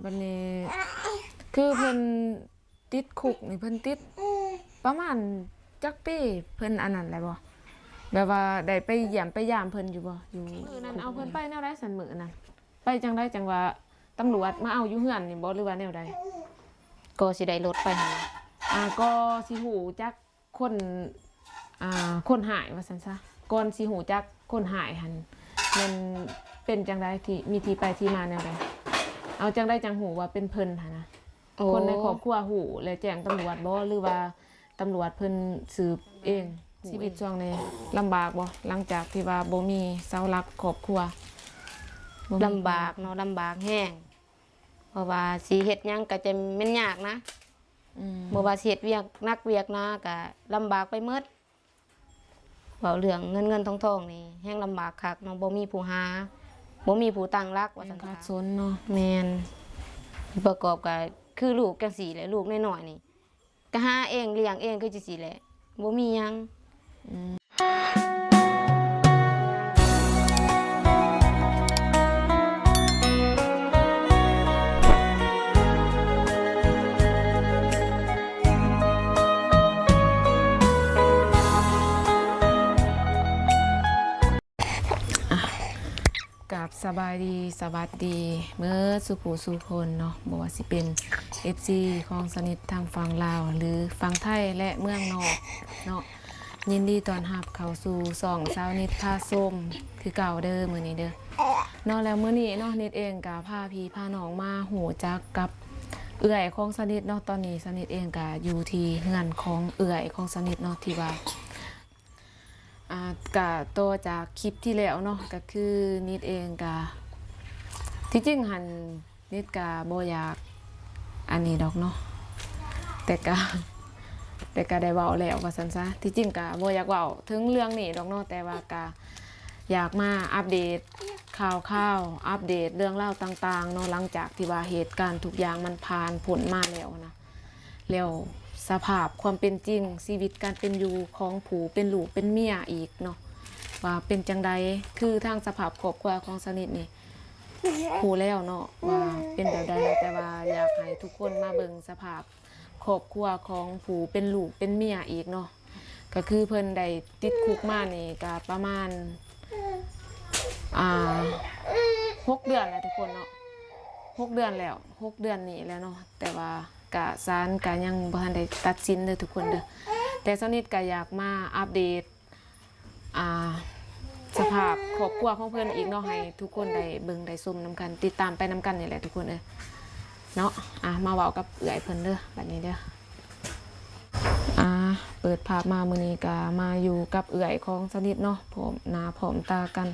ບັດນີ້ຄືເພິ່ນຕິດຄຸກນີ້ ເພິ່ນຕິດປະມານຈັກປີ? ເພິ່ນອັນນັ້ນແລ້ວບໍ່? ແບບວ່າໄດ້ໄປຢ້ຽມໄປຢາມເພິ່ນຢູ່ບໍ່? ຢູ່ ມື້ນັ້ນເອົາເພິ່ນໄປແນວໃດຊັ້ນ? ມື້ນັ້ນໄປຈັ່ງໃດ ຈັ່ງວ່າຕຳຫຼວດມາເອົາຢູ່ເຮືອນນີ້ບໍ່ ຫຼືວ່າແນວໃດ? ກໍຊິໄດ້ລົດໄປຫັ້ນນະ ອ່າ ກໍຊິຮູ້ຈັກ ຄົນ ອ່າ ຄົນຮ້າຍວ່າຊັ້ນຊະ. ກ່ອນຊິຮູ້ຈັກຄົນຮ້າຍຫັ້ນ ແມ່ນເປັນຈັ່ງໃດ? ທີ່ ມີທີ່ໄປທີ່ມາແນວໃດ? ເອົາຈັ່ງໃດຈັ່ງຮູ້ວ່າເປັນເພິ່ນຫັ້ນນະ? ໂອ້ ຄົນໃນຄອບຄົວຮູ້ ແລະແຈ້ງຕຳຫຼວດບໍ່ ຫຼືວ່າຕຳຫຼວດເພິ່ນສືບເອງ? ຊີວິດຊ່ວງນີ້ລຳບາກບໍ່ ຫຼັງຈາກທີ່ວ່າບໍ່ມີເສົາຫຼັກຄອບຄົວ? ບໍ່ມີ ລຳບາກເນາະ ລຳບາກແຮງ ເພາະວ່າຊິເຮັດຫຍັງກໍຈະແມ່ນຍາກນະ. ອືມ ບໍ່ວ່າຊິເຮັດວຽກໜັກວຽກໜາກໍລຳບາກໄປໝົດ. ເວົ້າເລື່ອງເງິນເງິນທອງທອງນີ້ແຮງລຳບາກຄັກເນາະ ບໍ່ມີຜູ້ຫາ ບໍ່ມີຜູ້ຕັ້ງຫຼັກວ່າຊັ້ນ ແຮງຂາດສົນເນາະ. ແມ່ນ ປະກອບກໍຄືລູກຈັ່ງຊີ້ແຫຼະ ລູກນ້ອຍໆນີ້ກໍຫາເອງລ້ຽງເອງຄືຈັ່ງຊີ້ແຫຼະ ບໍ່ມີຫຍັງ. ອືມ ອ່ະ ກາບສະບາຍດີ ສະຫວັດດີເໝິດສູ່ຜູ້ສູ່ຄົນເນາະ ບໍ່ວ່າຊິເປັນເອັຟຊີຂອງສາວນິດທາງຝັ່ງລາວ ຫຼື ຝັ່ງໄທ ແລະ ເມືອງນອກເນາະ. ຍິນດີຕ້ອນຮັບເຂົ້າສູ່ຊ່ອງສາວນິດພາຊົມຄືເກົ່າເດີ ມື້ນີ້ເດີເນາະ. ແລ້ວມື້ນີ້ເນາະ ນິດເອງກະພາພີ່ພານ້ອງມາຮູ້ຈັກກັບເອື້ອຍຂອງສາວນິດເນາະ. ຕອນນີ້ສາວນິດເອງກະຢູ່ທີ່ເຮືອນຂອງເອື້ອຍຂອງສາວນິດເນາະ ທີ່ວ່າ ອ່າ ກະຕໍ່ຈາກຄລິບທີ່ແລ້ວເນາະ ກະຄືນິດເອງກະ ທີ່ຈິງຫັ້ນ ນິດກະບໍ່ຢາກອັນນີ້ດອກເນາະ ແຕ່ກະ ແຕ່ກະໄດ້ເວົ້າແລ້ວວ່າຊັ້ນຊະ. ທີ່ຈິງກະບໍ່ຢາກເວົ້າເຖິງເລື່ອງນີ້ດອກເນາະ ແຕ່ວ່າກະຢາກມາອັບເດດຂ່າວຄາວ ອັບເດດເລື່ອງລາວຕ່າງໆເນາະ ຫຼັງຈາກທີ່ວ່າເຫດການທຸກຢ່າງມັນຜ່ານພົ້ນມາແລ້ວນະ. ແລ້ວສະພາບຄວາມເປັນຈິງ ຊີວິດການເປັນຢູ່ຂອງຜູ້ເປັນລູກເປັນເມຍອີກເນາະ ວ່າເປັນຈັ່ງໃດ? ຄືທາງສະພາບຄອບຄົວຂອງສາວນິດນີ້ຮູ້ແລ້ວເນາະ ວ່າເປັນແບບໃດ, ແຕ່ວ່າຢາກໃຫ້ທຸກຄົນມາເບິ່ງສະພາບຄອບຄົວຂອງຜູ້ເປັນລູກເປັນເມຍອີກເນາະ. ກໍຄືເພິ່ນໄດ້ຕິດຄຸກມານີ້ກໍປະມານ ອ່າ ຫົກເດືອນແລ້ວທຸກຄົນເນາະ, ຫົກເດືອນແລ້ວ, ຫົກເດືອນນີ້ແລ້ວເນາະ. ແຕ່ວ່າກະ ສານກະຍັງບໍ່ທັນໄດ້ຕັດສິນເດີທຸກຄົນເດີ. ແຕ່ສາວນິດກະຢາກມາອັບເດດ ອ່າ ສະພາບຄອບຄົວຂອງເພິ່ນອີກເນາະ ໃຫ້ທຸກຄົນໄດ້ເບິ່ງໄດ້ຊົມນຳກັນ, ຕິດຕາມໄປນຳກັນນີ້ແຫຼະທຸກຄົນເອີຍເນາະ. ອ່າ ມາເວົ້າກັບເອື້ອຍເພິ່ນເດີ ບັດນີ້ເດີ. ອ່າ ເປີດພາບມາ ມື້ນີ້ກະມາຢູ່ກັບເອື້ອຍຂອງສາວນິດເນາະ, ພ້ອມໜ້າພ້ອມຕາກັນ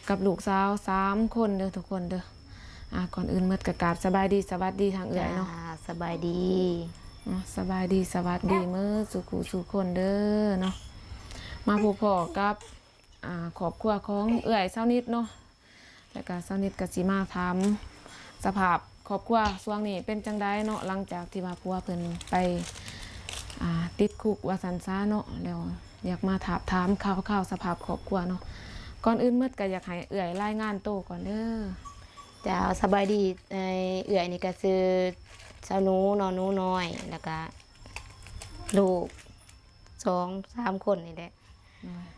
ກັບລູກສາວສາມຄົນເດີທຸກຄົນເດີ. ອ່າ ກ່ອນອື່ນໝົດກໍກາບສະບາຍດີ ສະຫວັດດີທາງເອື້ອຍເນາະ. ສະບາຍດີ. ອ່າ ສະບາຍດີ ສະຫວັດດີເໝິດສູ່ຜູ້ສູ່ຄົນເດີເນາະ. ມາພົບພໍ້ກັບ ອ່າ ຄອບຄົວຂອງເອື້ອຍສາວນິດເນາະ. ແລ້ວກໍສາວນິດກໍຊິມາຖາມສະພາບຄອບຄົວຊ່ວງນີ້ເປັນຈັ່ງໃດເນາະ, ຫຼັງຈາກທີ່ວ່າຜົວເພິ່ນໄປ ອ່າ ຕິດຄຸກວ່າຊັ້ນຊະເນາະ. ແລ້ວຢາກມາທາບຖາມຂ່າວຄາວສະພາບຄອບຄົວເນາະ. ກ່ອນອື່ນໝົດກໍຢາກໃຫ້ເອື້ອຍລາຍງານໂຕກ່ອນເດີ. ເຈົ້າ ສະບາຍດີ. ເອື້ອຍນີ້ກໍຊື່ສາວໜູ ນອນໜູນ້ອຍ ແລ້ວກໍລູກສອງສາມຄົນນີ້ແຫຼະ. ໂດຍ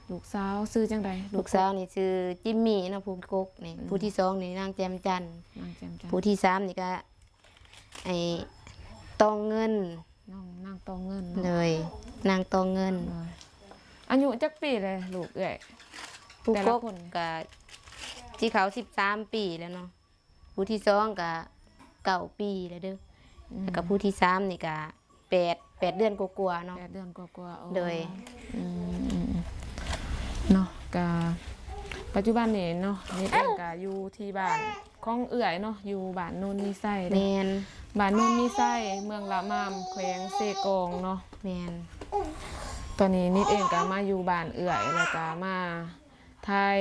ລູກສາວຊື່ຈັ່ງໃດ? ລູກ ລູກສາວນີ້ຊື່ຈິມມີເນາະ ຜູ້ກົກນີ້. ອືມ ຜູ້ທີສອງນີ້ນາງແຈ່ມຈັນ. ນາງແຈ່ມຈັນ. ຜູ້ທີສາມນີ້ກະ ໄອ້ ຕອງເງິນ. ນ້ອງ ນາງຕອງເງິນເນາະ. ໂດຍ ນາງຕອງເງິນ. ໂດຍ ອາຍຸຈັກປີແລ້ວລູກເອື້ອຍ? ຜູ້ກົກກະຊິເຂົ້າສິບສາມປີແລ້ວເນາະ. ຜູ້ທີສອງກະເກົ້າປີແລ້ວເດີ. ອືມ ແລ້ວກະຜູ້ທີສາມນີ້ກະແປດ ແປດເດືອນກວ່າໆເນາະ. ແປດເດືອນກວ່າໆ. ໂອ້ ໂດຍ. ອືມໆໆ ເນາະ. ກະປັດຈຸບັນນີ້ເນາະ ນິດເອງກະຢູ່ທີ່ບ້ານຂອງເອື້ອຍເນາະ ຢູ່ບ້ານໂນນມີໄຊເດ້. ແມ່ນ ບ້ານໂນນມີໄຊ ເມືອງລະມາມ ແຂວງເຊກອງເນາະ. ແມ່ນ. ຕອນນີ້ນິດເອງກະມາຢູ່ບ້ານເອື້ອຍ ແລ້ວກະມາ ຖ່າຍ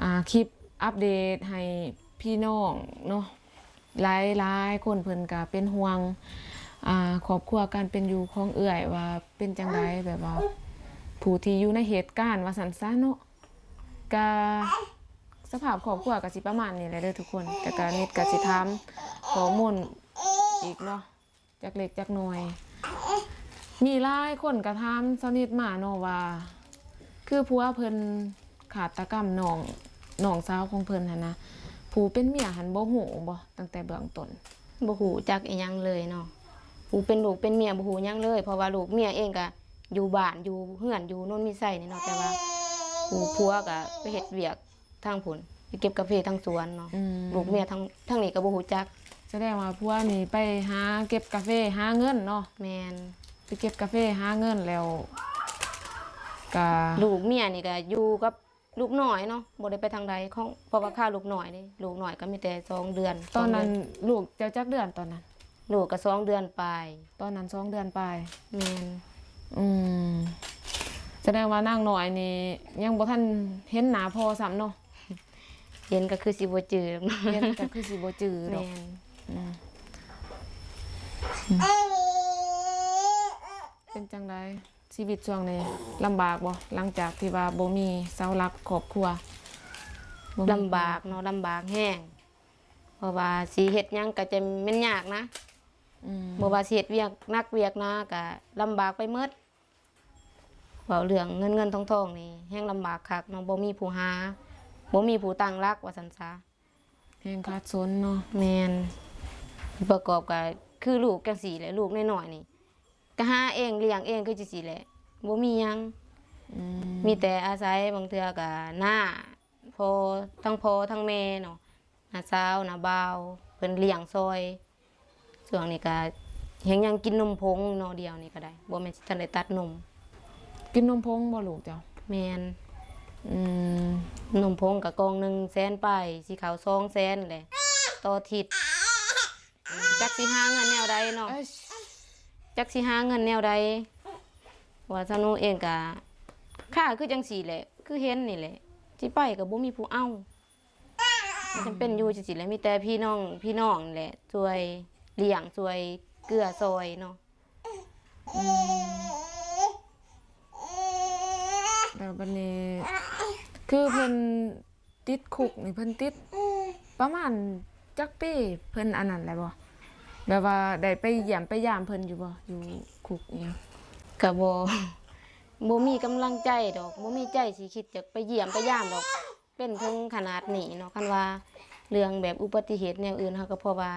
ອ່າ ຄລິບອັບເດດໃຫ້ພີ່ນ້ອງເນາະ. ຫຼາຍໆຄົນເພິ່ນກະເປັນຫ່ວງ ອ່າ ຄອບຄົວການເປັນຢູ່ຂອງເອື້ອຍວ່າເປັນຈັ່ງໃດ, ແບບວ່າຜູ້ທີ່ຢູ່ໃນເຫດການວ່າຊັ້ນຊະເນາະ. ກະ ສະພາບຄອບຄົວກໍຊິປະມານນີ້ແຫຼະເດີທຸກຄົນ ແຕ່ກໍນິດກໍຊິຖາມຂໍ້ມູນອີກເນາະ ຈັກເລັກຈັກໜ້ອຍ. ມີຫຼາຍຄົນກໍຖາມສາວນິດມາເນາະວ່າ ຄືຜົວເພິ່ນຄາດຕະກຳນ້ອງ ນ້ອງສາວຂອງເພິ່ນຫັ້ນນະ ຜູ້ເປັນເມຍຫັ້ນບໍ່ຮູ້ບໍ່ ຕັ້ງແຕ່ເບື້ອງຕົ້ນ? ບໍ່ຮູ້ຈັກອີ່ຫຍັງເລີຍເນາະ ຜູ້ເປັນລູກເປັນເມຍບໍ່ຮູ້ຫຍັງເລີຍ ເພາະວ່າລູກເມຍເອງກະຢູ່ບ້ານ ຢູ່ເຮືອນ ຢູ່ໂນນມີໄຊນີ້ເນາະ ແຕ່ວ່າຜູ້ຜົວກະໄປເຮັດວຽກ ທາງພຸ້ນ ໄປເກັບກາເຟທາງສວນເນາະ. ອືມ ລູກເມຍທາງ ທາງນີ້ກໍບໍ່ຮູ້ຈັກ. ສະແດງວ່າຜົວນີ້ໄປຫາເກັບກາເຟຫາເງິນເນາະ? ແມ່ນ ໄປເກັບກາເຟຫາເງິນແລ້ວກະ ລູກເມຍນີ້ກະຢູ່ກັບລູກນ້ອຍເນາະ ບໍ່ໄດ້ໄປທາງໃດຂອງ ເພາະວ່າຄາລູກນ້ອຍເດ້ ລູກນ້ອຍກໍມີແຕ່ສອງເດືອນ. ຕອນນັ້ນ ສອງເດືອນ ລູກເຈົ້າຈັກເດືອນຕອນນັ້ນ? ລູກກໍສອງເດືອນປາຍ. ຕອນນັ້ນສອງເດືອນປາຍ. ແມ່ນ. ອືມ ສະແດງວ່ານາງນ້ອຍນີ້ຍັງບໍ່ທັນເຫັນໜ້າພໍ່ຊ້ຳເນາະ? ເຫັນກໍຄືຊິບໍ່ຈື່ດອກເນາະ. ເຫັນກໍຄືຊິບໍ່ຈື່ດອກ. ແມ່ນ. ອືມ ອືມ ເປັນຈັ່ງໃດ ຊີວິດຊ່ວງນີ້ລຳບາກບໍ່? ຫຼັງຈາກທີ່ວ່າບໍ່ມີເສົາຫຼັກຄອບຄົວ. ບໍ່ມີ ລຳບາກເນາະ ລຳບາກແຮງ ເພາະວ່າຊິເຮັດຫຍັງກໍຈະແມ່ນຍາກນະ. ອືມ ບໍ່ວ່າຊິເຮັດວຽກໜັກວຽກໜາກໍລຳບາກໄປໝົດ. ເວົ້າເລື່ອງເງິນເງິນທອງທອງນີ້ແຮງລຳບາກຄັກເນາະ ບໍ່ມີຜູ້ຫາ ບໍ່ມີຜູ້ຕັ້ງຫຼັກວ່າຊັ້ນຊະ. ແຮງຂາດສົນເນາະ. ແມ່ນ. ປະກອບກັບຄືລູກຈັ່ງຊີ້ແຫຼະ ລູກນ້ອຍໆນີ້ກໍຫາເອງລ້ຽງເອງຄືຈັ່ງຊີ້ແຫຼະ ບໍ່ມີຫຍັງ. ອືມ ມີແຕ່ອາໄສບາງເທື່ອກໍນ້າ ພໍ່ ທັງພໍ່ທັງແມ່ເນາະ ນ້າສາວ ນ້າບ່າວ ເພິ່ນລ້ຽງຊ່ອຍ. ຊ່ວງນີ້ກະແຮງຍັງກິນນົມຜົງເນາະ ດຽວນີ້ກະໄດ້ ບໍ່ແມ່ນຊິທັນໄດ້ຕັດນົມ. ກິນນົມຜົງບໍ່ລູກເຈົ້າ? ແມ່ນ. ອືມ ນົມຜົງກະກ່ອງໜຶ່ງແສນປາຍ ຊິເຂົ້າສອງແສນແຫຼະຕໍ່ທິດ. ຈັກຊິຫາເງິນແນວໃດເນາະ ຈັກຊິຫາເງິນແນວໃດ ວ່າຊາວໜູເອງກະຄ້າຄືຈັ່ງຊີ້ແຫຼະ ຄືເຫັນນີ້ແຫຼະ ຊິໄປກະບໍ່ມີຜູ້ເອົາ. ມັນຈຳເປັນຢູ່ຈັ່ງຊີ້ແຫຼະ ມີແຕ່ພີ່ນ້ອງ ພີ່ນ້ອງແຫຼະຊ່ວຍລ້ຽງ ຊ່ວຍເກື້ອຊ່ອຍເນາະ. ອືມ ແລ້ວບັດນີ້ ຄືເພິ່ນຕິດຄຸກນີ້ ເພິ່ນຕິດປະມານຈັກປີ? ເພິ່ນອັນນັ້ນແລ້ວບໍ່? ແບບວ່າໄດ້ໄປຢ້ຽມໄປຢາມເພິ່ນຢູ່ບໍ່? ຢູ່ຄຸກອີ່ຫຍັງ? ກະບໍ່ ບໍ່ມີກຳລັງໃຈດອກ ບໍ່ມີໃຈຊິຄິດຢາກໄປຢ້ຽມໄປຢາມດອກ. ເປັນເຖິງຂະໜາດນີ້ເນາະ ຄັນວ່າເລື່ອງແບບອຸບັດຕິເຫດແນວອື່ນ ເຮົາກໍເພາະວ່າ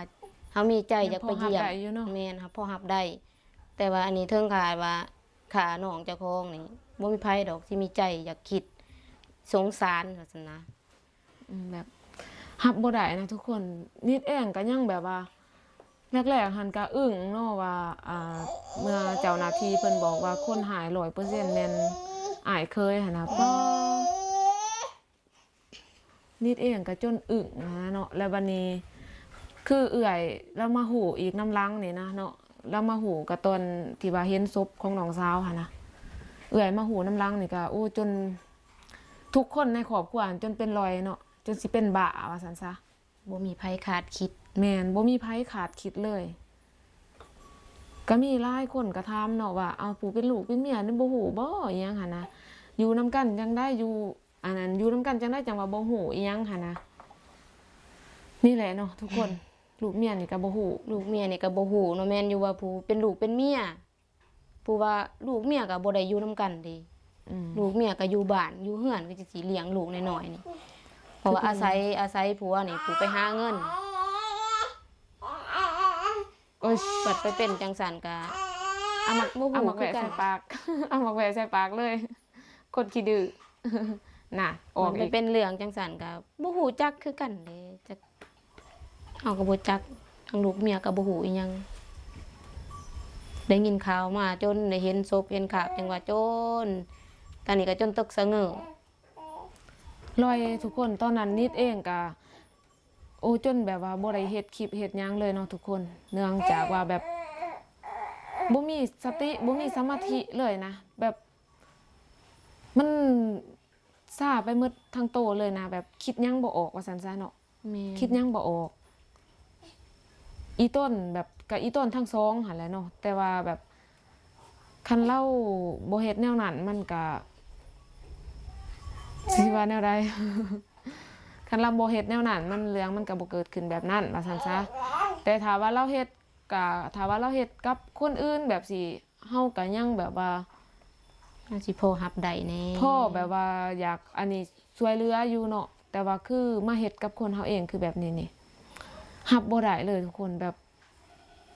ເຮົາມີໃຈຢາກໄປຢ້ຽມ. ຍັງພໍຮັບໄດ້ຢູ່ເນາະ. ແມ່ນ ເຮົາພໍຮັບໄດ້ ແຕ່ວ່າອັນນີ້ເຖິງຂະໜາດວ່າຂ້ານ້ອງເຈົ້າຂອງນີ້ ບໍ່ມີໃຜດອກທີ່ມີໃຈຢາກຄິດສົງສານວ່າຊັ້ນນະ. ອືມ ແບບຮັບບໍ່ໄດ້ນະທຸກຄົນ. ນິດເອງກໍຍັງແບບວ່າ ແລກໆຫັ້ນກໍອຶ້ງເນາະວ່າ ອ່າ ເມື່ອເຈົ້າໜ້າທີ່ເພິ່ນບອກວ່າຄົນຮ້າຍຮ້ອຍເປີເຊັນແມ່ນອ້າຍເຂີຍຫັ້ນນະ ປ້າ ນິດເອງກໍຈົນອຶ້ງຫັ້ນນະເນາະ. ແລ້ວບັດນີ້ຄືເອື້ອຍລາວມາຮູ້ອີກນຳຫຼັງນີ້ນະເນາະ ລາວມາຮູ້ກໍຕອນທີ່ວ່າເຫັນສົບຂອງນ້ອງສາວຫັ້ນນະ ເອື້ອຍມາຮູ້ນຳຫຼັງນີ້ກໍ ໂອ້ ຈົນທຸກຄົນໃນຄອບຄົວຫັ້ນຈົນເປັນລອຍເນາະ ຈົນຊິເປັນບ້າວ່າຊັ້ນຊະ. ບໍ່ມີໃຜຄາດຄິດ. ແມ່ນ ບໍ່ມີໃຜຄາດຄິດເລີຍ. ກໍມີຫຼາຍຄົນກໍຖາມເນາະວ່າ ເອົາ ຜູ້ເປັນລູກເປັນເມຍນີ້ບໍ່ຮູ້ບໍ່ ອີ່ຫຍັງຫັ້ນນະ ຢູ່ນຳກັນຈັ່ງໃດ ຢູ່ ອັນນັ້ນ ຢູ່ນຳກັນຈັ່ງໃດ ຈັ່ງວ່າບໍ່ຮູ້ອີ່ຫຍັງຫັ້ນນະ. ນີ້ແຫຼະເນາະທຸກຄົນ ລູກເມຍນີ້ກໍບໍ່ຮູ້ ລູກເມຍນີ້ກໍບໍ່ຮູ້ເນາະ. ແມ່ນຢູ່ວ່າຜູ້ເປັນລູກເປັນເມຍ ຜູ້ວ່າລູກເມຍກໍບໍ່ໄດ້ຢູ່ນຳກັນເດ້. ອືມ ລູກເມຍກໍຢູ່ບ້ານຢູ່ເຮືອນ ກໍຈັ່ງຊິລ້ຽງລູກນ້ອຍໆນີ້ ເພາະວ່າອາໄສ ອາໄສຜົວນີ້ຜູ້ໄປຫາເງິນ. ໂອ້ຍ ບັດໄປເປັນຈັ່ງຊັ້ນກໍ ເອົາໝາກ ບໍ່ຮູ້ ເອົາໝາກແຫວະໃສ່ປາກ ເອົາໝາກແຫວະໃສ່ປາກເລີຍ ຄົນຂີ້ດື້. ນະ ອອກອີກ ມັນໄປເປັນເລື່ອງຈັ່ງຊັ້ນກໍບໍ່ຮູ້ຈັກຄືກັນເດ້ ຈັກ ເຮົາກໍບໍ່ຈັກ ທາງລູກເມຍກໍບໍ່ຮູ້ອີ່ຫຍັງ ໄດ້ຍິນຂ່າວມາຈົນໄດ້ເຫັນສົບເຫັນຄາບ ຈັ່ງວ່າຈົນ ຕອນນີ້ກໍຈົນຕົກສະເຫງີ້ ລອຍທຸກຄົນ. ຕອນນັ້ນນິດເອງກໍ ໂອ້ ຈົນແບບວ່າບໍ່ໄດ້ເຮັດຄລິບເຮັດຫຍັງເລີຍເນາະທຸກຄົນ ເນື່ອງຈາກວ່າແບບບໍ່ມີສະຕິ ບໍ່ມີສະມາທິເລີຍນະ ແບບ ມັນຊາໄປໝົດທັງໂຕເລີຍນະ ແບບຄິດຫຍັງບໍ່ອອກວ່າຊັ້ນຊະເນາະ. ແມ່ນ ຄິດຫຍັງບໍ່ອອກ ອີ່ຕົນແບບ ກະອີ່ຕົນທັງສອງຫັ້ນແຫຼະເນາະ ແຕ່ວ່າແບບ ຄັນລາວບໍ່ເຮັດແນວນັ້ນ ມັນກະ ຊິວ່າແນວໃດ ຄ ຄັນລາວບໍ່ເຮັດແນວນັ້ນ ມັນ ເລື່ອງມັນກໍບໍ່ເກີດຂຶ້ນແບບນັ້ນ ວ່າຊັ້ນຊະ. ແຕ່ຖ້າວ່າລາວເຮັດ ກະ ຖ້າວ່າລາວເຮັດກັບຄົນອື່ນແບບຊີ້ ເຮົາກະຍັງແບບວ່າ ເຮົາຊິພໍຮັບໄດ້ແດ່ ພໍແບບວ່າຢາກອັນນີ້ ຊ່ວຍເຫຼືອຢູ່ເນາະ. ແຕ່ວ່າຄືມາເຮັດກັບຄົນເຮົາເອງ ຄືແບບນີ້ນີ້ ຮັບບໍ່ໄດ້ເລີຍທຸກຄົນ. ແບບ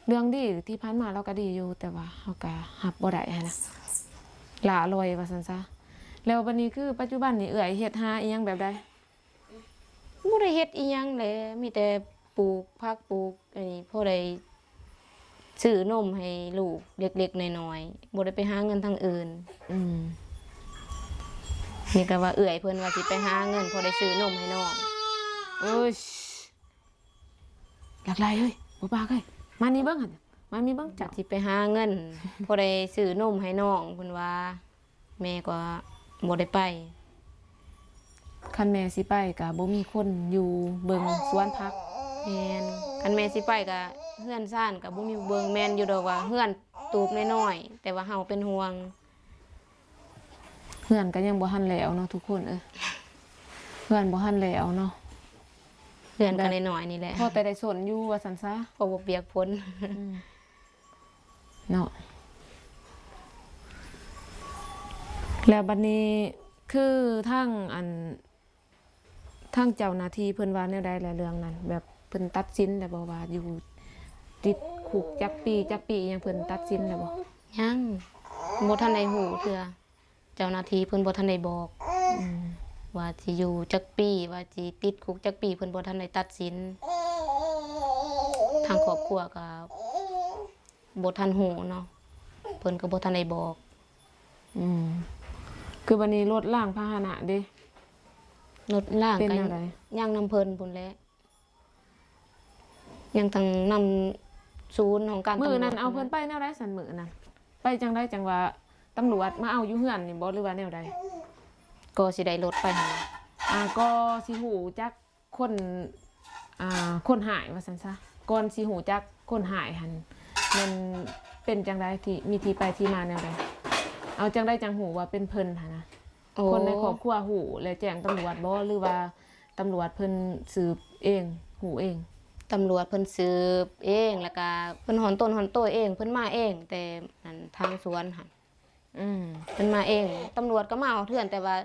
ເລື່ອງດີທີ່ຜ່ານມາລາວກໍດີຢູ່ ແຕ່ວ່າເຮົາກໍຮັບບໍ່ໄດ້ຫັ້ນນະ ຫຼ້າລ່ອຍວ່າຊັ້ນຊະ. ແລ້ວບັດນີ້ຄືປັດຈຸບັນນີ້ເອື້ອຍເຮັດຫາອີ່ຫຍັງແບບໃດ? ບໍ່ໄດ້ເຮັດອີ່ຫຍັງແຫຼະ ມີແຕ່ປູກຜັກປູກອັນນີ້ ພໍໄດ້ຊື້ນົມໃຫ້ລູກເລັກໆນ້ອຍໆ ບໍ່ໄດ້ໄປຫາເງິນທາງອື່ນ. ອືມ ນີ້ກໍວ່າເອື້ອຍເພິ່ນວ່າຊິໄປຫາເງິນ ພໍໄດ້ຊື້ນົມໃຫ້ນ້ອງ. ໂອ້ຍ ຫຼັກຫຼາຍເອີຍ ບໍ່ປາກເອີຍ ມານີ້ເບິ່ງຫັ້ນ ມານີ້ເບິ່ງ ເຈົ້າຊິໄປຫາເງິນ ພໍໄດ້ຊື້ນົມໃຫ້ນ້ອງ ເພິ່ນວ່າ. ແມ່ກໍບໍ່ໄດ້ໄປ. ຄັນແມ່ຊິໄປກໍບໍ່ມີຄົນຢູ່ເບິ່ງສວນຜັກ. ແມ່ນ ຄັນແມ່ຊິໄປກໍເຮືອນຊານກໍບໍ່ມີເບິ່ງ. ແມ່ນຢູ່ດອກວ່າເຮືອນຕູບນ້ອຍໆ ແຕ່ວ່າເຮົາເປັນຫ່ວງ. ເຮືອນກໍຍັງບໍ່ທັນແລ້ວເນາະທຸກຄົນເອີຍ ເຮືອນບໍ່ທັນແລ້ວເນາະ. ເຮືອນກໍນ້ອຍໆນີ້ແຫຼະ ພໍແຕ່ໄດ້ສົນຢູ່ວ່າຊັ້ນຊະ ພໍບໍ່ປຽກຝົນ. ອືມ ເນາະ. ແລ້ວບັດນີ້ຄືທາງອັນ ທາງເຈົ້າໜ້າທີ່ເພິ່ນວ່າແນວໃດແຫຼະເລື່ອງນັ້ນ? ແບບເພິ່ນຕັດສິນແລ້ວບໍ່ວ່າຢູ່ຕິດຄຸກຈັກປີ ຈັກປີອີ່ຫຍັງ ເພິ່ນຕັດສິນແລ້ວບໍ່? ຍັງ ບໍ່ທັນໄດ້ຮູ້ເທື່ອ. ເຈົ້າໜ້າທີ່ເພິ່ນບໍ່ທັນໄດ້ບອກ ອືມ ວ່າຊິຢູ່ຈັກປີ ວ່າຊິຕິດຄຸກຈັກປີ ເພິ່ນບໍ່ທັນໄດ້ຕັດສິນ. ທາງຄອບຄົວກໍບໍ່ທັນຮູ້ເນາະ ເພິ່ນກໍບໍ່ທັນໄດ້ບອກ. ອືມ ຄືບັດນີ້ລົດລາງພາຫະນະເດ? ລົດລາງ ເປັນແນວໃດ? ຍັງນຳເພິ່ນພຸ້ນແຫຼະ ຍັງທັງນຳສູນຂອງການຕຳຫຼວດ. ມື້ນັ້ນເອົາເພິ່ນໄປແນວໃດຊັ້ນ? ມື້ນັ້ນໄປຈັ່ງໃດຈັ່ງວ່າຕຳຫຼວດມາເອົາຢູ່ເຮືອນນີ້ບໍ່ ຫຼືວ່າແນວໃດ? ກໍຊິໄດ້ລົດໄປຫັ້ນ ອ່າ ກໍຊິຮູ້ຈັກຄົນ ອ່າ ຄົນຮ້າຍວ່າຊັ້ນຊະ. ກ່ອນຊິຮູ້ຈັກຄົນຮ້າຍຫັ້ນ ແມ່ນເປັນຈັ່ງໃດ? ທີ່ມີທີ່ໄປທີ່ມາແນວໃດ? ເອົາຈັ່ງໃດຈັ່ງຮູ້ວ່າເປັນເພິ່ນຫັ້ນນະ? ໂອ້ ຄົນໃນຄອບຄົວຮູ້ ແລະແຈ້ງຕຳຫຼວດບໍ່ ຫຼືວ່າຕຳຫຼວດເພິ່ນສືບເອງ ຮູ້ເອງ? ຕຳຫຼວດເພິ່ນສືບເອງ ແລ້ວກະເພິ່ນຮ້ອນຕົນຮ້ອນໂຕເອງ ເພິ່ນມາເອງ ແຕ່ອັນທາງສວນຫັ້ນ. ອືມ ເພິ່ນມາເອງ ຕຳຫຼວດກໍມາຮອດເຮືອນ ແຕ່ວ່າ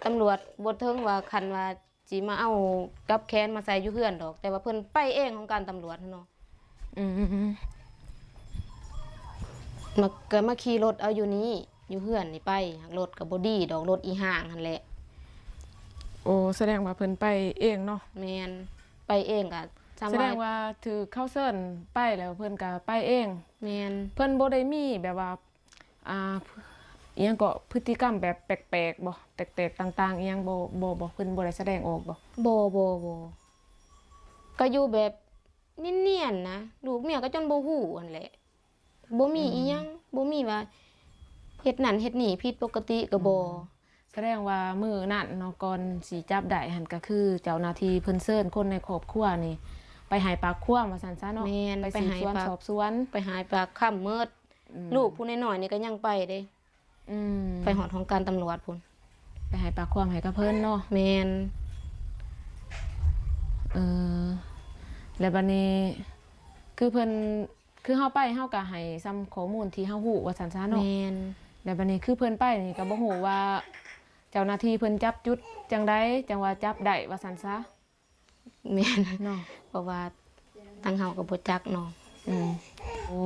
ຕຳຫຼວດບໍ່ເຖິງວ່າຂັ້ນວ່າ ຊິມາເອົາຈັບແຂນມາໃສ່ຢູ່ເຮືອນດອກ ແຕ່ວ່າເພິ່ນໄປເອງຂອງການຕຳຫຼວດຫັ້ນເນາະ. ອືມ ມາ ກໍມາຂີ່ລົດເອົາຢູ່ນີ້ ຢູ່ເຮືອນນີ້ໄປ ລົດກໍບໍ່ດີດອກ ລົດອີ່ຫ້າງຫັ້ນແຫຼະ. ໂອ້ ສະແດງວ່າເພິ່ນໄປເອງເນາະ. ແມ່ນ ໄປເອງກໍສາມາດ ສະແດງວ່າຖືກເຂົາເຊີນໄປແລ້ວເພິ່ນກໍໄປເອງ. ແມ່ນ ເພິ່ນບໍ່ໄດ້ມີແບບວ່າ ອ່າ ອີ່ຫຍັງເກາະ ພຶດຕິກຳແບບແປກໆບໍ່? ແຕກໆຕ່າງໆອີ່ຫຍັງບໍ່? ບໍ່ ບໍ່ ເພິ່ນບໍ່ໄດ້ສະແດງອອກບໍ່? ບໍ່ ບໍ່ ບໍ່ ກໍຢູ່ແບບນຽນໆນະ ລູກເມຍກໍຈົນບໍ່ຮູ້ຫັ້ນແຫຼະ. ບໍ່ມີ ອືມ ອີ່ຫຍັງ ບໍ່ມີວ່າເຮັດນັ້ນເຮັດນີ້ຜິດປົກກະຕິກໍບໍ່. ອືມ ສະແດງວ່າມື້ນັ້ນເນາະ ກ່ອນຊິຈັບໄດ້ຫັ້ນ ກໍຄືເຈົ້າໜ້າທີ່ເພິ່ນເຊີນຄົນໃນຄອບຄົວນີ້ໄປໃຫ້ປາກຄວາມວ່າຊັ້ນຊະເນາະ. ແມ່ນ ໄປສືບສວນ ໄປໃຫ້ປາກ ສອບສວນ ໄປໃຫ້ປາກຄຳໝົດ. ອືມ ລູກຜູ້ນ້ອຍໆນີ້ກໍຍັງໄປເດ້. ອືມ ໄປຮອດຫ້ອງການຕຳຫຼວດພຸ້ນ ໄປໃຫ້ປາກຄວາມໃຫ້ກັບເພິ່ນເນາະ. ແມ່ນ ເອີ ແລ້ວບັດນີ້ ຄືເພິ່ນ ຄືເຮົາໄປ ເຮົາກໍໃຫ້ສ່ຳຂໍ້ມູນທີ່ເຮົາຮູ້ວ່າຊັ້ນຊະເນາະ. ແມ່ນ ແລ້ວບັດນີ້ຄືເພິ່ນໄປນີ້ກໍບໍ່ຮູ້ວ່າເຈົ້າໜ້າທີ່ເພິ່ນຈັບຈຸດຈັ່ງໃດ ຈັ່ງວ່າຈັບໄດ້ວ່າຊັ້ນຊະ. ແມ່ນເນາະ ເພາະວ່າທາງເຮົາກໍບໍ່ຈັກເນາະ. ອືມ ໂອ້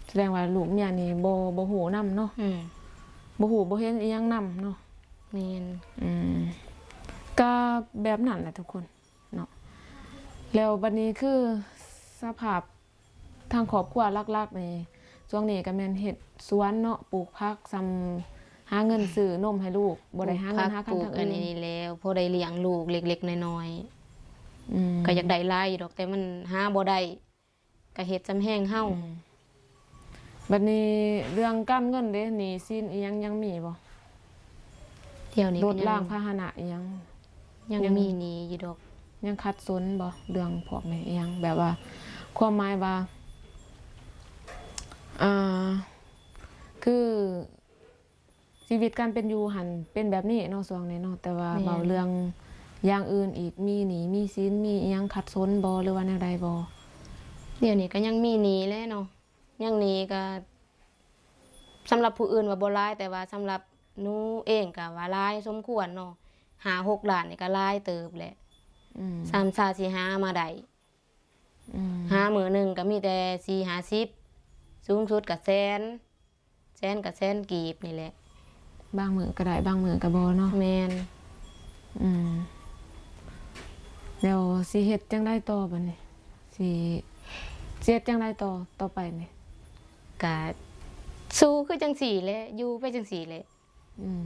ສະແດງວ່າລູກເມຍນີ້ບໍ່ ບໍ່ຮູ້ນຳເນາະ. ອືມ ບໍ່ຮູ້ບໍ່ເຫັນອີ່ຫຍັງນຳເນາະ. ແມ່ນ ອືມ ກໍແບບນັ້ນແຫຼະທຸກຄົນເນາະ. ແລ້ວບັດນີ້ຄືສະພາບ ທາງຄອບຄົວຫຼັກໆນີ້ ຊ່ວງນີ້ກໍແມ່ນເຮັດສວນເນາະ ປູກຜັກ ສ່ຳຫາເງິນຊື້ນົມໃຫ້ລູກ ບໍ່ໄດ້ຫາເງິນຫາຄຳທາງອື່ນ. ປູກຜັກປູກອັນນີ້ແລ້ວ ພໍໄດ້ລ້ຽງລູກເລັກໆນ້ອຍໆ. ອືມ ກໍຢາກໄດ້ຫຼາຍຢູ່ດອກ ແຕ່ມັນຫາບໍ່ໄດ້ ກໍເຮັດສ່ຳແຮງເຮົາ. ອືມ ບັດນີ້ເລື່ອງການເງິນເດ ໜີ້ສິນອີ່ຫຍັງຍັງມີບໍ່? ດຽວນີ້ກໍຍັງ ລົດລາງພາຫະນະອີ່ຫຍັງ ຍັງ ຍັງມີໜີ້ຢູ່ດອກ. ຍັງຂັດສົນບໍ່ ເລື່ອງພວກນີ້ອີ່ຫຍັງ ແບບວ່າ ຄວາມໝາຍວ່າ ອ່າ ຄືຊີວິດການເປັນຢູ່ຫັ້ນເປັນແບບນີ້ເນາະ ຊ່ວງນີ້ເນາະ. ແຕ່ວ່າ ແມ່ນ ເວົ້າເລື່ອງ ຢ່າງອື່ນອີກ ມີໜີ້ມີສິນ ມີອີ່ຫຍັງຂັດສົນບໍ່ ຫຼືວ່າແນວໃດບໍ່? ດຽວນີ້ກໍຍັງມີໜີ້ແຫຼະເນາະ ຍັງໜີ້ກໍ ສຳລັບຜູ້ອື່ນວ່າບໍ່ຫຼາຍ ແຕ່ວ່າສຳລັບໜູເອງກໍວ່າຫຼາຍສົມຄວນເນາະ ຫ້າຫົກລ້ານນີ້ກໍຫຼາຍເຕີບແຫຼະ ອືມ ສາມາດຊິຫາມາໄດ້ ອືມ ຫາມື້ໜຶ່ງກໍມີແຕ່ສີ່ຫ້າສິບ ສູງສຸດກໍແສນ ແສນກໍແສນກີບນີ້ແຫຼະ ບາງມື້ກໍໄດ້ ບາງມື້ກໍບໍ່ເນາະ ແມ່ນ ອືມ ແລ້ວຊິເຮັດຈັ່ງໃດຕໍ່ບັດນີ້? ຊິ ຊິເຮັດຈັ່ງໃດຕໍ່ ຕໍ່ໄປນີ້? ກະສູ້ຄືຈັ່ງຊີ້ແຫຼະ ຢູ່ໄປຈັ່ງຊີ້ແຫຼະ ອືມ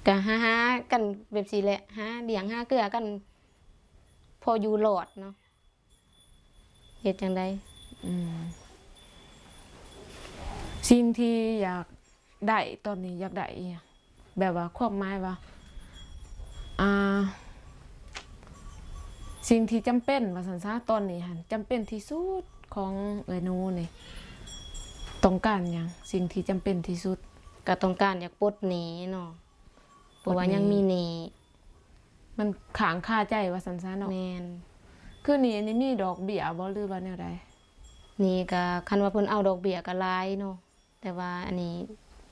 ກະຫາ ຫາກັນແບບຊີ້ແຫຼະ ຫາລ້ຽງຫາເກືອກັນ ພໍຢູ່ລອດເນາະ ເຮັດຈັ່ງໃດ? ອືມ ສິ່ງທີ່ຢາກໄດ້ຕອນນີ້ ຢາກໄດ້ອີ່ຫຍັງ? ແບບວ່າຄວາມໝາຍວ່າ ອ່າ ສິ່ງທີ່ຈຳເປັນວ່າຊັ້ນຊະ ຕອນນີ້ຫັ້ນ ຈຳເປັນທີ່ສຸດຂອງເອື້ອຍໜູນີ້ ຕ້ອງການຫຍັງ? ສິ່ງທີ່ຈຳເປັນທີ່ສຸດ ກໍຕ້ອງການຢາກປົດໜີ້ເນາະ ເພາະວ່າຍັງມີໜີ້ ມັນຄ້າງຄາໃຈວ່າຊັ້ນຊະເນາະ ແມ່ນ ຄືໜີ້ນີ້ມີດອກເບ້ຍບໍ່ ຫຼືວ່າແນວໃດ? ໜີ້ກໍ ຄັນວ່າເພິ່ນເອົາດອກເບ້ຍກໍຫຼາຍເນາະ ແຕ່ວ່າອັນນີ້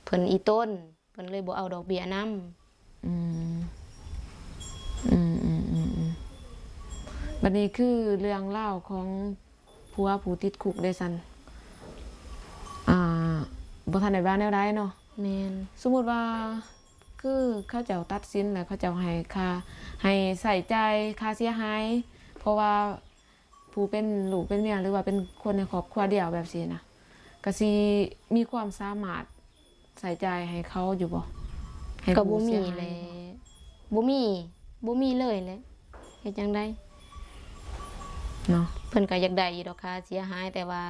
ເພິ່ນອີ່ຕົນ ເພິ່ນເລີຍບໍ່ເອົາດອກເບ້ຍນຳ ອືມ ອືມໆໆໆ ບັດນີ້ຄືເລື່ອງລາວຂອງ ຜົວຜູ້ຕິດຄຸກເດຊັ້ນ ອ່າ ບໍ່ທັນໄດ້ວ່າແນວໃດເນາະ ແມ່ນ ສົມມຸດວ່າ ຄືເຂົາເຈົ້າຕັດສິນແລ້ວ ເຂົາເຈົ້າໃຫ້ຄ່າ ໃຫ້ໃຊ້ຈ່າຍຄ່າເສຍຫາຍ ເພາະວ່າຜູ້ເປັນລູກເປັນເມຍ ຫຼືວ່າເປັນຄົນໃນຄອບຄົວດຽວແບບຊີ້ນະ ກະຊິມີຄວາມສາມາດ ໃຊ້ຈ່າຍໃຫ້ເຂົາຢູ່ບໍ່? ໃຫ້ ກໍບໍ່ມີແຫຼະ ບໍ່ມີ ບໍ່ມີເລີຍແຫຼະ ເຮັດຈັ່ງໃດເນາະ ເພິ່ນກໍຢາກໄດ້ຢູ່ດອກຄ່າເສຍຫາຍ ແຕ່ວ່າ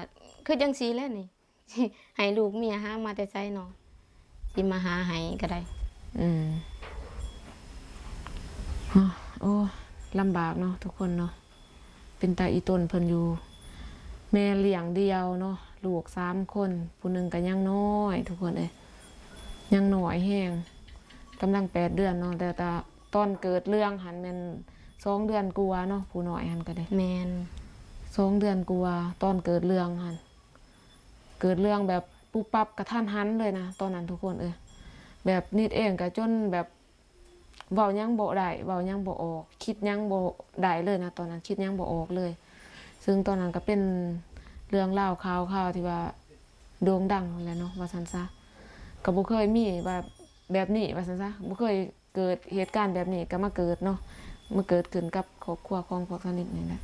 ຄືຈັ່ງຊີ້ແຫຼະນີ້ ໃຫ້ລູກເມຍຫາມາແຕ່ໃສເນາະ ຊິມາຫາໃຫ້ກໍໄດ້ ອືມ ເນາະ ໂອ້ ລຳບາກເນາະ ທຸກຄົນເນາະ. ເປັນຕາອີ່ຕົນເພິ່ນຢູ່ ແມ່ລ້ຽງດຽວເນາະ ລູກສາມຄົນ ຜູ້ໜຶ່ງກໍຍັງນ້ອຍ ທຸກຄົນເອີຍ ຍັງນ້ອຍແຮງ ກຳລັງແປດເດືອນເນາະ ແຕ່ ແຕ່ຕອນເກີດເລື່ອງຫັ້ນແມ່ນສອງເດືອນກວ່າເນາະ ຜູ້ນ້ອຍຫັ້ນກໍໄດ້ ແມ່ນ ສອງເດືອນກວ່າ ຕອນເກີດເລື່ອງຫັ້ນ ເກີດເລື່ອງແບບປຸບປັບກະທັນຫັນເລີຍນະ ຕອນນັ້ນທຸກຄົນເອີຍ ແບບນິດເອງກະຈົນແບບ ເວົ້າຫຍັງບໍ່ໄດ້ ເວົ້າຫຍັງບໍ່ອອກ ຄິດຫຍັງບໍ່ໄດ້ເລີຍນະ ຕອນນັ້ນຄິດຫຍັງບໍ່ອອກເລີຍ ເຊິ່ງຕອນນັ້ນກໍເປັນເລື່ອງລາວຂ່າວຄາວທີ່ວ່າໂດ່ງດັງຫັ້ນແຫຼະເນາະ ວ່າຊັ້ນຊະ ກໍບໍ່ເຄີຍມີວ່າແບບນີ້ ວ່າຊັ້ນຊະ ບໍ່ເຄີຍເກີດເຫດການແບບນີ້ ກໍມາເກີດເນາະ ມາເກີດຂຶ້ນກັບຄອບຄົວຂອງພວກສະໜິດນີ້ແຫຼະ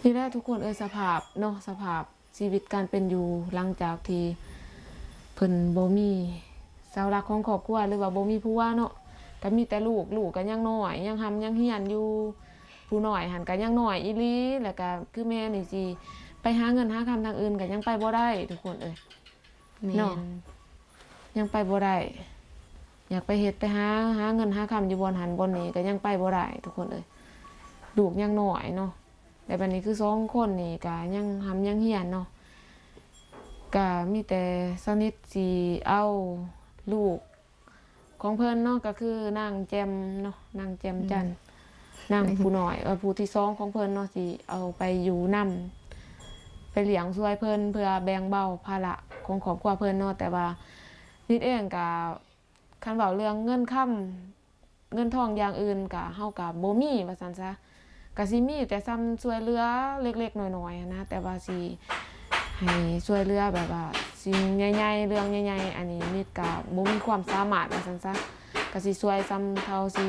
ນີ້ແຫຼະທຸກຄົນເອີຍ ສະພາບເນາະ ສະພາບ ຊີວິດການເປັນຢູ່ ຫຼັງຈາກທີ່ເພິ່ນບໍ່ມີເສົາຫຼັກຂອງຄອບຄົວ ຫຼືວ່າບໍ່ມີຜົວເນາະ ກໍມີແຕ່ລູກ ລູກກໍຍັງນ້ອຍ ຍັງຮ່ຳຍັງຮຽນຢູ່ ຜູ້ນ້ອຍຫັ້ນກໍຍັງນ້ອຍອີ່ຫຼີ ແລ້ວກໍຄືແມ່ນີ້ຊິໄປຫາເງິນຫາຄຳທາງອື່ນກໍຍັງໄປບໍ່ໄດ້ ທຸກຄົນເອີຍ ແມ່ນ ເນາະ ຍັງໄປບໍ່ໄດ້ ຢາກໄປເຮັດໄປຫາ ຫາເງິນຫາຄຳຢູ່ບ່ອນຫັ້ນບ່ອນນີ້ກໍຍັງໄປບໍ່ໄດ້ ທຸກຄົນເອີຍ ລູກຍັງນ້ອຍເນາະ. ແລ້ວບັດນີ້ຄືສອງຄົນນີ້ກະຍັງຮ່ຳຍັງຮຽນເນາະ ກະມີແຕ່ສະໜິດຊິເອົາລູກຂອງເພິ່ນເນາະ ກະຄືນາງແຈ່ມເນາະ ນາງແຈ່ມຈັນ ອືມ ນາງຜູ້ນ້ອຍ ເອີ ຜູ້ທີສອງຂອງເພິ່ນເນາະ ຊິເອົາໄປຢູ່ນຳ ໄປລ້ຽງຊ່ວຍເພິ່ນ ເພື່ອແບ່ງເບົາພາລະຂອງຄອບຄົວເພິ່ນເນາະ ແຕ່ວ່ານິດເອງກະ ຄັນເວົ້າເລື່ອງເງິນຄຳ ເງິນທອງຢ່າງອື່ນກະ ເຮົາກະບໍ່ມີວ່າຊັ້ນຊະ ກະຊິມີແຕ່ສ່ຳຊ່ວຍເຫຼືອເລັກໆນ້ອຍໆຫັ້ນນະ ແຕ່ວ່າຊິໃຫ້ຊ່ວຍເຫຼືອແບບວ່າສິ່ງໃຫຍ່ໆ ເລື່ອງໃຫຍ່ໆ ອັນນີ້ນິດກະບໍ່ມີຄວາມສາມາດວ່າຊັ້ນຊະ ກະຊິຊ່ວຍສ່ຳເທົ່າຊິ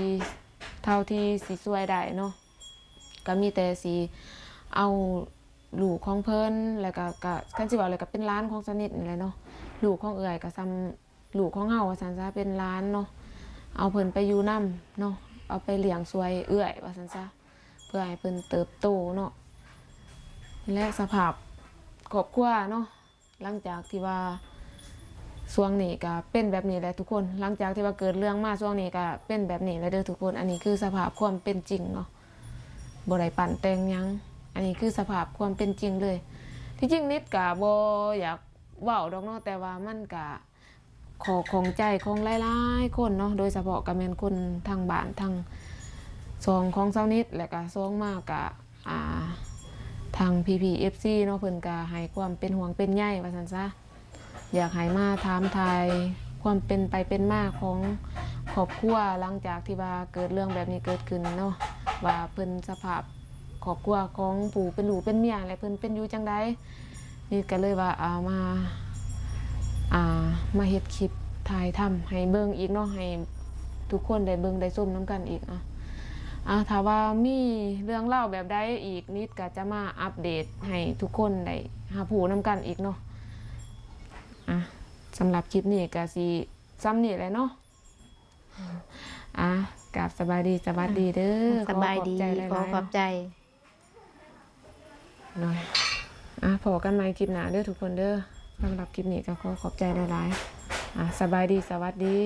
ເທົ່າທີ່ຊິຊ່ວຍໄດ້ເນາະ ກະມີແຕ່ຊິເອົາລູກຂອງເພິ່ນ ແລ້ວກະ ກະ ຄັນຊິເວົ້າແລ້ວກະເປັນຫຼານຂອງສະໜິດນີ້ແຫຼະເນາະ ລູກຂອງເອື້ອຍກະສ່ຳ ລູກຂອງເຮົາວ່າຊັ້ນຊະ ເປັນຫຼານເນາະ ເອົາເພິ່ນໄປຢູ່ນຳເນາະ ເອົາໄປລ້ຽງຊ່ວຍເອື້ອຍວ່າຊັ້ນຊະ ເພື່ອໃຫ້ເພິ່ນເຕີບໂຕເນາະ ແລະ ສະພາບຄອບຄົວເນາະ ຫຼັງຈາກທີ່ວ່າຊ່ວງນີ້ກະເປັນແບບນີ້ແຫຼະທຸກຄົນ ຫຼັງຈາກທີ່ວ່າເກີດເລື່ອງມາຊ່ວງນີ້ກະເປັນແບບນີ້ແຫຼະເດີທຸກຄົນ ອັນນີ້ຄືສະພາບຄວາມເປັນຈິງເນາະ ບໍ່ໄດ້ປັ້ນແຕ່ງຫຍັງ ອັນນີ້ຄືສະພາບຄວາມເປັນຈິງເລີຍ ທີ່ຈິງນິດກະບໍ່ຢາກເວົ້າດອກເນາະ ແຕ່ວ່າມັນກະ ຂໍ້ຂ້ອງໃຈຂອງຫຼາຍໆຄົນເນາະ ໂດຍສະເພາະກໍແມ່ນຄົນທາງບ້ານ ທາງ ສອງຂອງຊາວນິດ ແລະກະສອງມາກະ ອ່າ ທາງພີ່ໆ ເອັຟຊີ ເນາະ ເພິ່ນກະໃຫ້ຄວາມເປັນຫ່ວງເປັນໃຍວ່າຊັ້ນຊະ ຢາກໃຫ້ມາຖາມຖ່າຍຄວາມເປັນໄປເປັນມາຂອງຄອບຄົວ ຫຼັງຈາກທີ່ວ່າເກີດເລື່ອງແບບນີ້ເກີດຂຶ້ນເນາະ ວ່າເພິ່ນ ສະພາບຄອບຄົວຂອງຜູ້ເປັນລູກເປັນເມຍ ແລະເພິ່ນເປັນຢູ່ຈັ່ງໃດ. ນິດກະເລີຍວ່າ ອ່າ ມາ ອ່າ ມາເຮັດຄລິບຖ່າຍທຳໃຫ້ເບິ່ງອີກເນາະ ໃຫ້ທຸກຄົນໄດ້ເບິ່ງໄດ້ຊົມນຳກັນອີກ. ອ່ະ ອ່າ ຖ້າວ່າມີເລື່ອງລາວແບບໃດອີກ ນິດກະຈະມາອັບເດດໃຫ້ທຸກຄົນໄດ້ຮັບຮູ້ນຳກັນອີກເນາະ. ອ່ະ ສຳລັບຄລິບນີ້ກະຊິສ່ຳນີ້ແຫຼະເນາະ. ອ່າ ກາບສະບາຍດີ ສະຫວັດດີເດີ. ສະບາຍດີ ຂໍຂອບໃຈຫຼາຍໆ ຂໍຂອບໃຈ. ໂດຍ ອ່າ ພໍ້ກັນໃໝ່ຄລິບໜ້າເດີທຸກຄົນເດີ. ສຳລັບຄລິບນີ້ກໍຂໍຂອບໃຈຫຼາຍໆ. ອ່າ ສະບາຍດີ ສະຫວັດດີ.